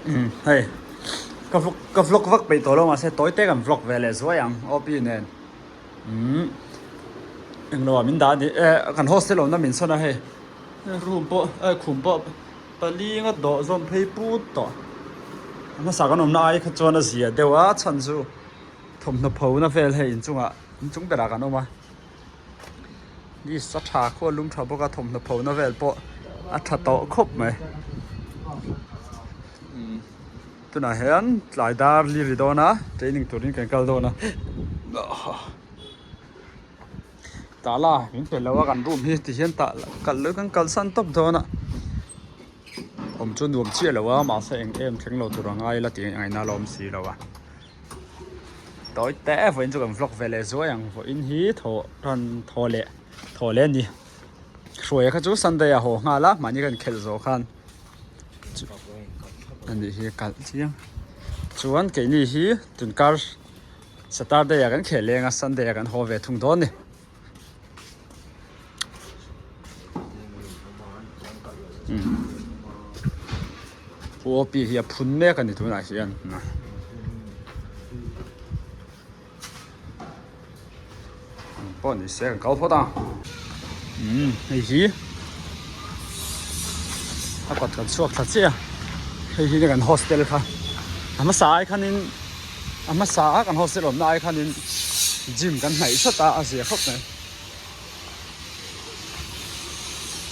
Umm hei ka vlog ka vlog vak peih tawh lo mahse tawi te kan vlog ve leh zuai ang OP nen umm englo ah min dah a ni eh kan hostel awmna min sawn a hei room pawh eh khum pawh pali nga dawh zawm phei put tawh a hmasa kan awmna ai kha chuan a zia deuh a chhan chu thawmhnaw pho na vel hei inchungah inchung berah kan awm a. List a tha khual lum tha bawk a thawmhnaw pho na vel pawh a tha tawh khawp mai tunah hian tlai dar li ri dawn a training turin kan kal dawn a tala min pe lo a kan room hi ti hian tah kal lo kan kalsan tawp dawn a awm chu nuam chiah lo a mahse eng em thleng lo tur a ngai la tih ngaihna a la awm si lo a. Tawi te vawiin chu kan vlog ve leh zuai ang vawiin hi thaw rawn thaw leh thaw leh a ni hruaia kha chu sunday a haw nghal a mahni kan khelh zawh khan a nih hi kalh chiang chuan keini hi tunkar saturday ah kan khel leng a sunday ah kan haw ve thung dawn a ni. Pu hi a phun mek a ni tunah hian pawh ni se kan kal phawt a umm hei hi a kawt kan chhuak thla chiah a hei hi kan hostel kha a hmasa ai khanin a hmasa a kan hostel awmna ai khanin gym kan hnaih sawt a a zia khawp mai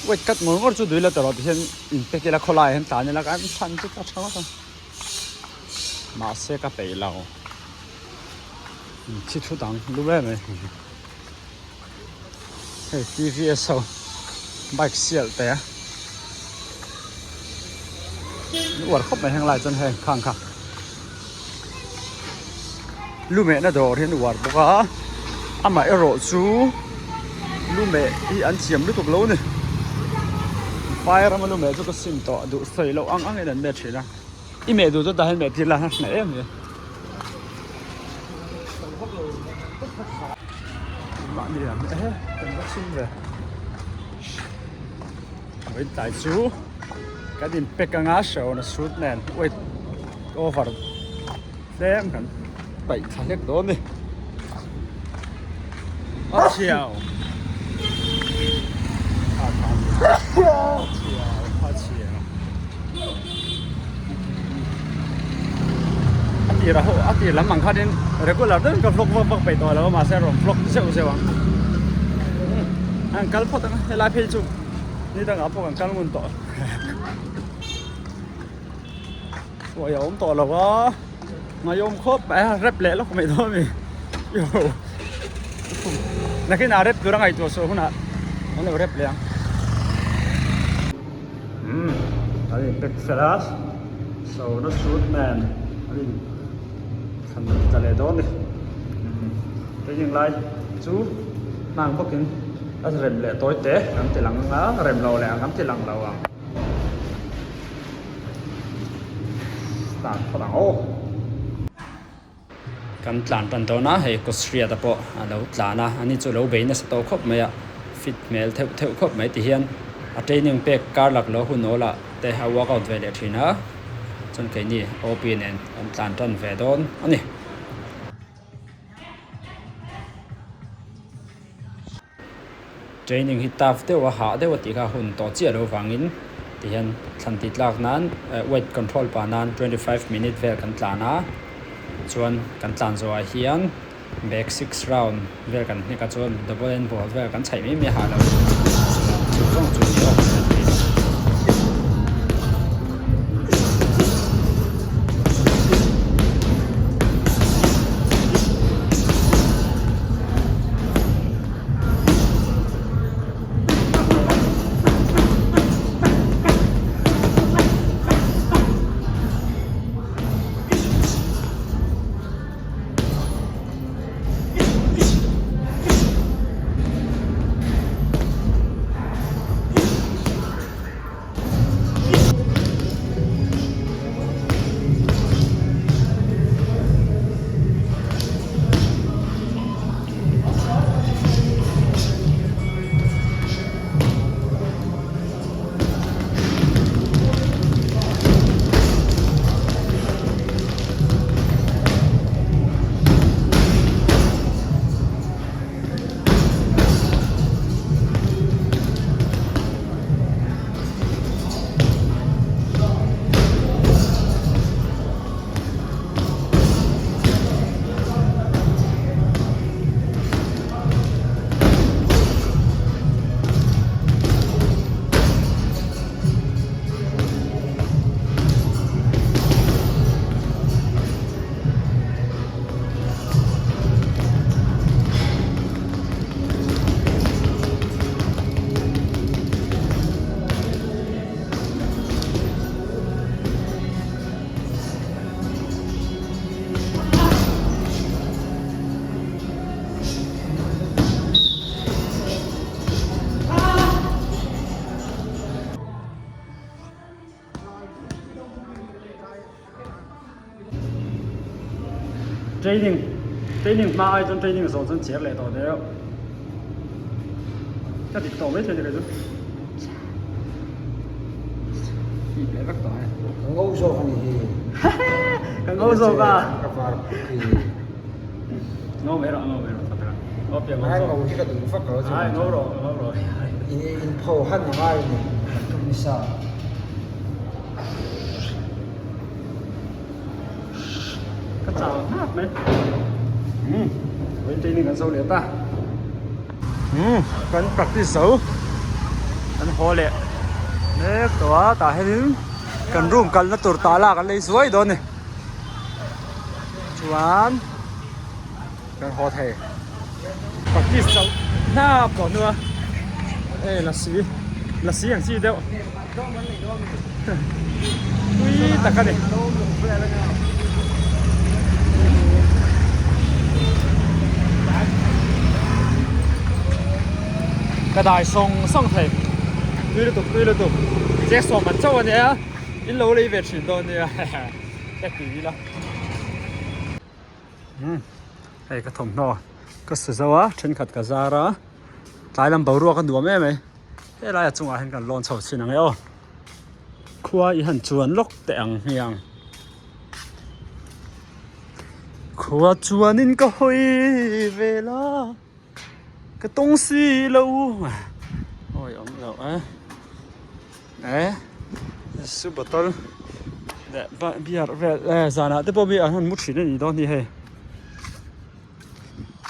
weight cut ngawr ngawr chu dui la tawh tihian in pack ila khawlai ah hian tlan ila kan chhan chu a tha ngawt ang mahse ka peih lo thi thut ang lu em mai hei T_V_S ho bike sial te an uar khawp mai heng lai chuan heng khang kha lu mehna dawr hi an uar bawk a amah erawh chu lu meh hi an thiam lutuk lo a ni phai rama lu meh chu ka sim tawh duh sawi loh ang angin an met thin a i meh duh chu tah hian meh tir la a hneh em mai mahni lam e kan va chhung ve vawiin tlai chu kan in pack anga hreawna suit nen weight over tlem kan paih thla hlek dawn a ni a chhiau a chhiau a chhiau. A tir a ho a tir lam ang khanin regular deuhin ka vlog vak vak peih tawh lo a mahse a rawn vlog zeuh zeuh ang an kal phawt ang a helai phei chu ni dangah pawh kan kal ngun tawh uai a awm tawh lo a ngaiawm khawp mai a rep leh lawk mai dawn a mi nakinah rep tur a ngaihtuah suah hunah an lo rep leh ang. Umm an in pack fel a so na suit nen an in thlan tla leh dawn a ni training lai chu hmang bawkin a rem leh tawi te kan ti lang ang a rem lo leh ang kan ti lang lo ang start phawt ang aw. Kan tlan tan dawn a, hei Kawsriata pawh a lo tlan a, ani chu lo bei nasa tawh khawp mai a, fit hmel theuh theuh khawp mai ti hian a training pek kar lak lo hun awl ah te a workout ve leh thin a, chuan keini OP nen kan tlan tan ve dawn a ni. Training hi tough deuh a hah deuh a tih kha hun tawh chiah loh vangin tihian thlan tih tlak nan weight control pah nan 25 minute vel kan tlan a chuan kan tlan zawhah hian back six round vel kan hnek a chuan double end ball vel kan chhaih mai mai a hah lo chu zawng chu ni awk. Training training hma ai chuan training zawh chuan cher leh tawh deuh. Ka dik tawh mai thei ni kei chu. Hip leh vek tawh e. Ka ngo zawk a ni hi. Ka ngo zawk a. Ka var phut hi. Ngo mai rawh ngo mai rawh tak a. Ngo piang ngo zawk. Ngo hi ka duh vak lo chu. Ai ngo rawh ngo rawh. In in pho han a ngai a ni. Kan tum nisa. Ka chau hnap mai. Umm vawiin training kan zo leh ta. Umm kan practice zo kan haw leh mek tawh a tah hianin kan room kalna tur tala kan lei zuai dawn a ni chuan kan haw thei practice chauh hnap tawh hnua hei lasi lasi ang chi deuh tui tak a ni. Ka dai sawng sawng thei tui lutuk tui lutuk chek sawm an chauh a nia in lo lei ve thin dawn nia ka ti ila. Umm hei ka thawmhnaw ka su zo a thenkhat ka zar a tlai lam boruak a nuam em mai helai a chungah hian kan lawn chho chhin ang e aw khua i han chuan lawk teh ang hmiang khua chuanin ka hawi vel a ka tawng si lo awi awm loh e e su bottle leh beer vel e zanah te pawh mi an han mu thin a nih dawn hi hei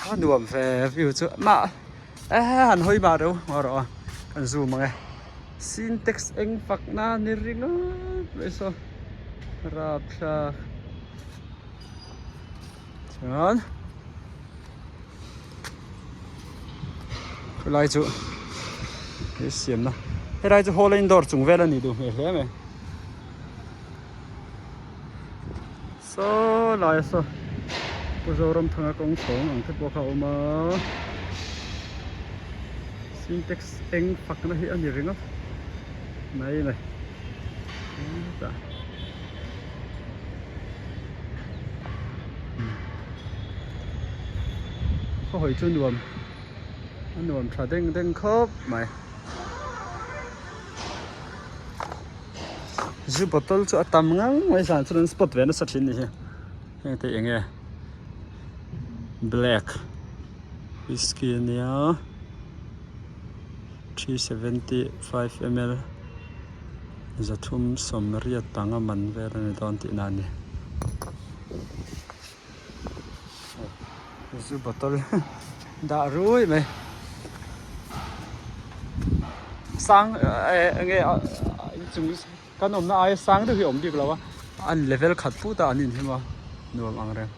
a nuam ve view chu mah e han hawi mah reuh ngaw rawh a kan zoom ang e sintex eng fak na ni ringawt mai saw rapthlak chuan. Khulai chu he siamna helai chu hall a indoor chung vel a nih duh hmel hle mai saw lai a saw Pu Zoramthanga kawng chhawng ang te pawh kha a awm a sintex eng fakna hi a ni ringawt mai mai hetah. Khaw hawi chu nuam a nuam tha deng deng khawp mai zu bottle chu a tam ngang mai zan chuan an spot ve nasa thin a ni hi heng te eng nge black whisky ania 375 ml. Zathum sawmriat panga man vel a ni dawn tihna a ni. Zu bottle dah rui mai. Sang eh enge inchung kan awmna aia sang deuh hi a awm bik lo a, an level khat put a an inhim a nuam ang reng.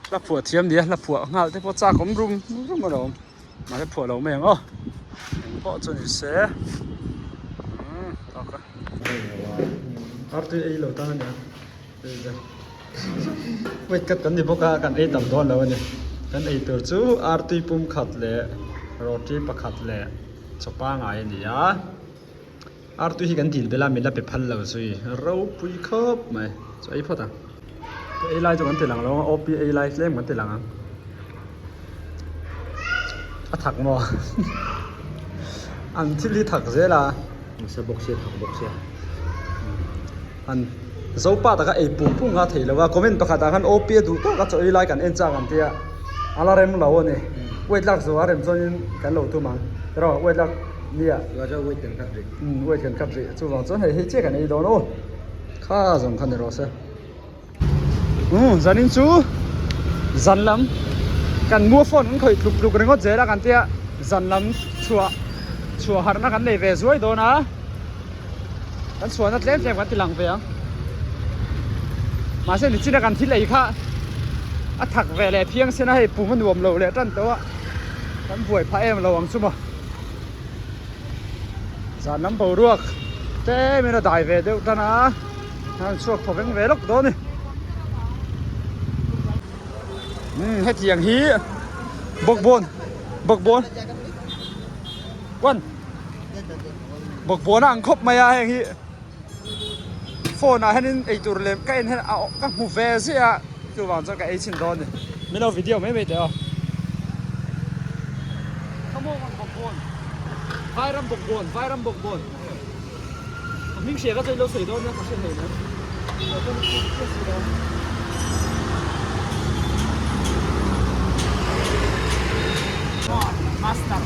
Hla phuah thiam nia hla phuah nghal te pawh chak awm rum rum a lo awm mahse phuah lo mai ang aw eng pawh chu ni se umm tawk a artui ei lo tan a nia weight cut kan ni bawk a kan ei tam dawn lo a ni kan ei tur chu artui pum khat leh roti pakhat leh chaw pangai a ni a. Artui hi kan dil bel a min la pe phal lo zui ropui khawp mai chu ei phawt ang ka ei lai chu kan ti lang lo ang OP ei lai tlem kan ti lang ang a thak maw an thil hi thak zel a nasa bawk sia thak bawk sia an zopa taka ei pung pung kha thei lo a comment pakhat ah khan OP a duh tawk a chaw ei lai kan en chak ang tia a la rem lo a ni weight lak zawh a rem chuanin kan lo tum ang erawh weight lak Nia. Raja weight kan cut rih. Umm weight kan cut rih. Chuvang chuan hei hei chiah kan ei dawn aw. Kha zawng kha ni rawh se. Umm zanin chu zan lam kan mua phone kan khawih tluk tluk ringawt zel a kan tia zan lam chhuah chhuah harhna kan nei ve zuai dawn a. Kan chhuahna tlem tlem kan ti lang ve ang. Mahse nichina kan thil ei kha a thak ve leh phiang sen a hei pum a nuam lo leh tan tawh a. Kan buai phah em lo ang chu maw. Zan lam boruak tlem in a dai ve deuh tan a an chhuak thaw veng ve lawk dawn a ni umm hetiang hi bawkbawn bawkbawn one bawkbawn a ang khawp mai a heng hi. Phone ah hianin eitur lem ka en hian a ka hmu ve ziah a chuvang chuan ka ei chhin dawn a ni. Min lo video mai mai teh aw. Khamaw ang bawkbawn Vairam bawkbawn Vairam bawkbawn a hming hria ka chu ilo sawi dawn nia ka hre hlei mai. Master.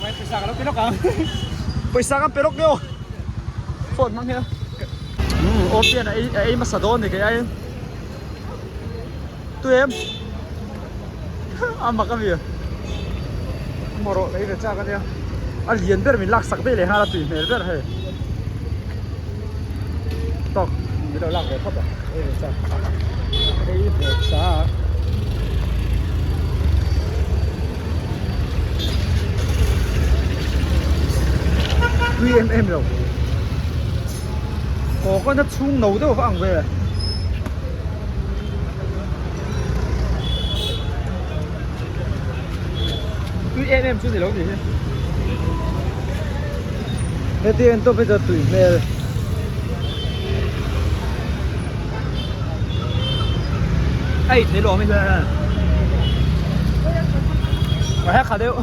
Pawisa ka lo pe lawk ang pawisa ka pe lawk deuh phone hmang hian umm aw pian a ei a ei hmasa dawn ni kei aiin tu em a mak a mi maw rawh ka ei ve chak ania a lian ber min lak sak daih leh nghal a tui hmel ber hei tawk min lo lak ve phawt a ei ve chak ei ve chak. Tui em em lo coconut chhung no deuh va ang ve. Tui em em chu ni lo ni hi. Heti en tawp hi chuan tui hmel. A ei thei lo awm hi chuan a hek kha deuh.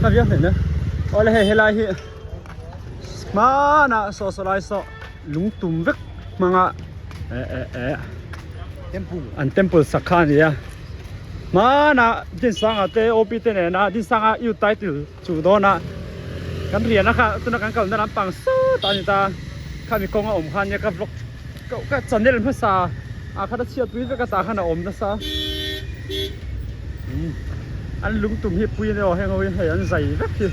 Ka viau hle nia. Awle hei helai hi hmanah saw saw lai saw. Lung tum vek hmanga eh eh eh an temple sak kha a ni a hmanah Dinsanga te OP te nena Dinsanga youth title chu dawna kan riahna kha tuna kan kalna lampang sawtah a ni ta khami kawng a awm kha ania ka vlog ka channel hmasa ah khan a chhiatpui vek a tah khan a awm nasa An lungtum hi pui ania aw heng ho hi hei an zai vek hi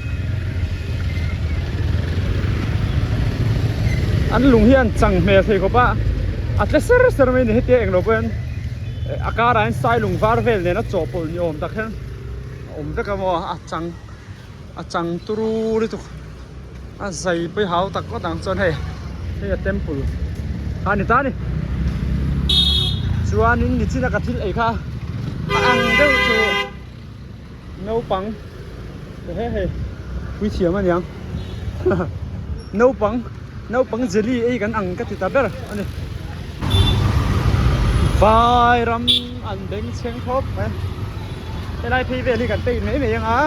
an lung hi an chang hmel thei khawp a a tle ser ser mai a ni hetia englo pawh hian a karah hian sai lung var vel nen a chawhpawlh ni awm tak hian a awm vek a maw a chang a chang turu lutuk a zai pawh hi hau tak ngawt ang chuan hei hei a temple kha a ni ta a ni chuanin nichina ka thil ei kha a ang deuh chu naupang he hei pui thiam a niang naupang naupang jelly ei kan ang ka ti ta ber a ni vai ram an bengchheng khawp mai helai phei vel hi kan peih mai mai ang a.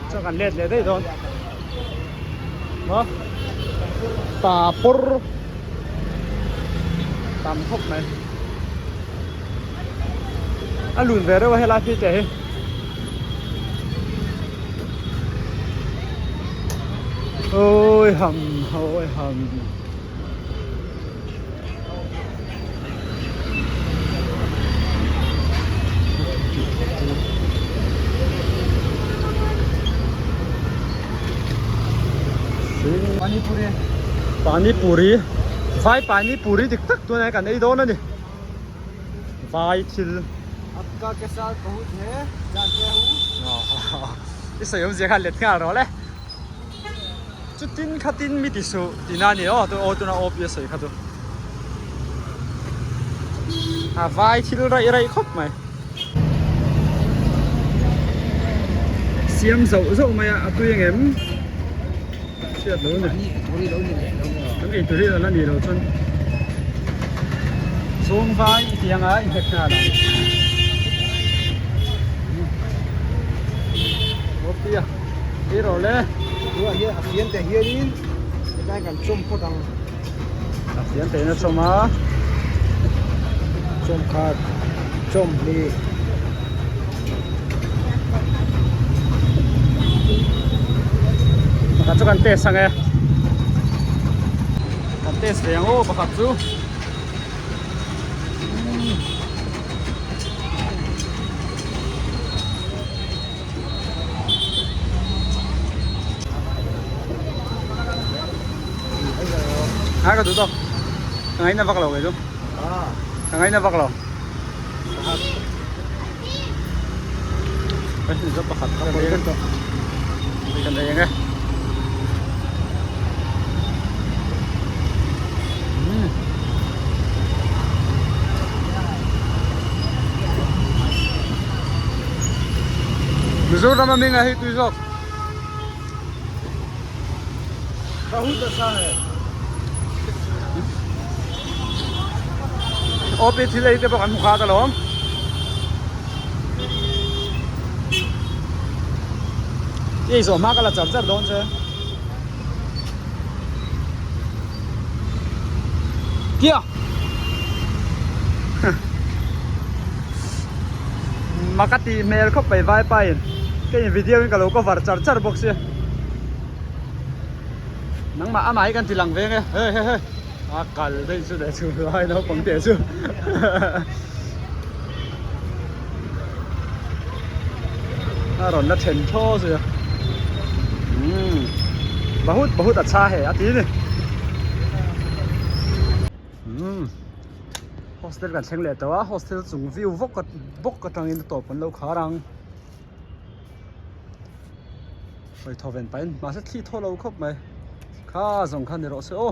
Chuan kan let leh daih dawn maw ta pawr tam khawp mai a lun ve reuh a helai phei te hi oi ham oi ham. Pani puri vai pani puri dik tak tuna kan ei dawn a ni vai thil i sawi awmzia kha let nghal rawh le. Chutin khatin mi ti suh tihna a ni aw aw tuna aw pi a sawi kha chu a vai thil raih raih khawp mai siam zauh zauh mai a a tui ang em hriat lo a ni kan ei tur hi a la ni lo chuan chhung vai i ti anga i hnek nghal ang aw pi a. Ei rawh le. Tunah hian a fian teh hianin hetlai kan chawm phawt ang. A fian teh in a chawm a. Chawm khat, chawm hnih. Pakhat chu kan test ang e. Kan test ve ang aw pakhat chu. Ngai ka duh tawk. Ka ngaina vak lo kei chu. Ka ngaina vak lo. Hei zo pakhat ka ei ang e. Kan ei ang e. Mizoram a minga hei tui zawk. Bahut acha hai. OP thil ei te pawh kan hmu khat alawm. I ei zawh hma ka la char char dawn che. Kia! Maka tih hmel khawp mai vai pain ka in video in ka lo cover char char bawk sia. Nangmah amah hi kan ti lang veng e he he he a kal daih chu leh chu lai naupang teh chu a rawn la then thaw zui a umm bahut bahut a chha he a ti ni umm hostel kan thleng leh tawh a hostel chung view vawk bawk atangin a tawp an lo khar ang. Hawi thaw ven pahin mahse thli thaw lo khawp mai kha zawng kha ni rawh se aw.